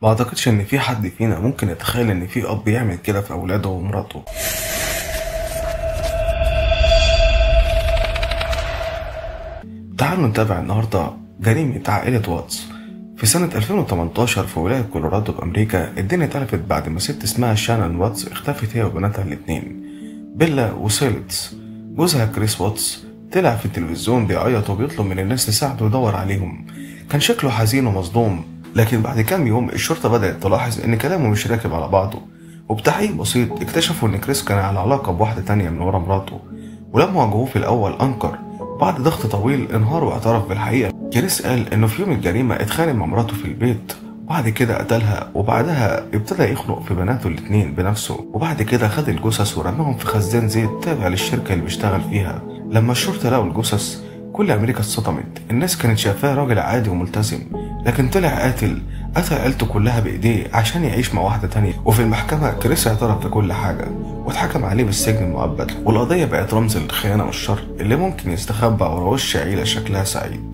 ما اعتقدش ان في حد فينا ممكن يتخيل ان في اب يعمل كده في اولاده ومراته. تعالوا نتابع النهارده جريمة عائلة واتس. في سنة 2018 في ولاية كولورادو بأمريكا، الدنيا اتقلبت بعد ما ست اسمها شانون واتس اختفت هي وبناتها الاتنين بيلا وسيلتس. جوزها كريس واتس طلع في التلفزيون بيعيط وبيطلب من الناس تساعده ويدور عليهم. كان شكله حزين ومصدوم، لكن بعد كام يوم الشرطة بدأت تلاحظ إن كلامه مش راكب على بعضه، وبتحقيق بسيط اكتشفوا إن كريس كان على علاقة بواحدة تانية من ورا مراته. ولما واجهوه في الأول أنكر، بعد ضغط طويل انهار واعترف بالحقيقة. كريس قال إنه في يوم الجريمة اتخانق مع مراته في البيت، وبعد كده قتلها، وبعدها ابتدى يخنق في بناته الاتنين بنفسه، وبعد كده خد الجثث ورماهم في خزان زيت تابع للشركة اللي بيشتغل فيها. لما الشرطة لقوا الجثث كل أمريكا اتصدمت. الناس كانت شايفاه راجل عادي وملتزم، لكن طلع قاتل، قتل عيلته كلها بإيديه عشان يعيش مع واحدة تانية. وفي المحكمة كريس اعترف بكل حاجة واتحكم عليه بالسجن المؤبد، والقضية بقت رمز للخيانة والشر اللي ممكن يستخبى ورا وش عيلة شكلها سعيد.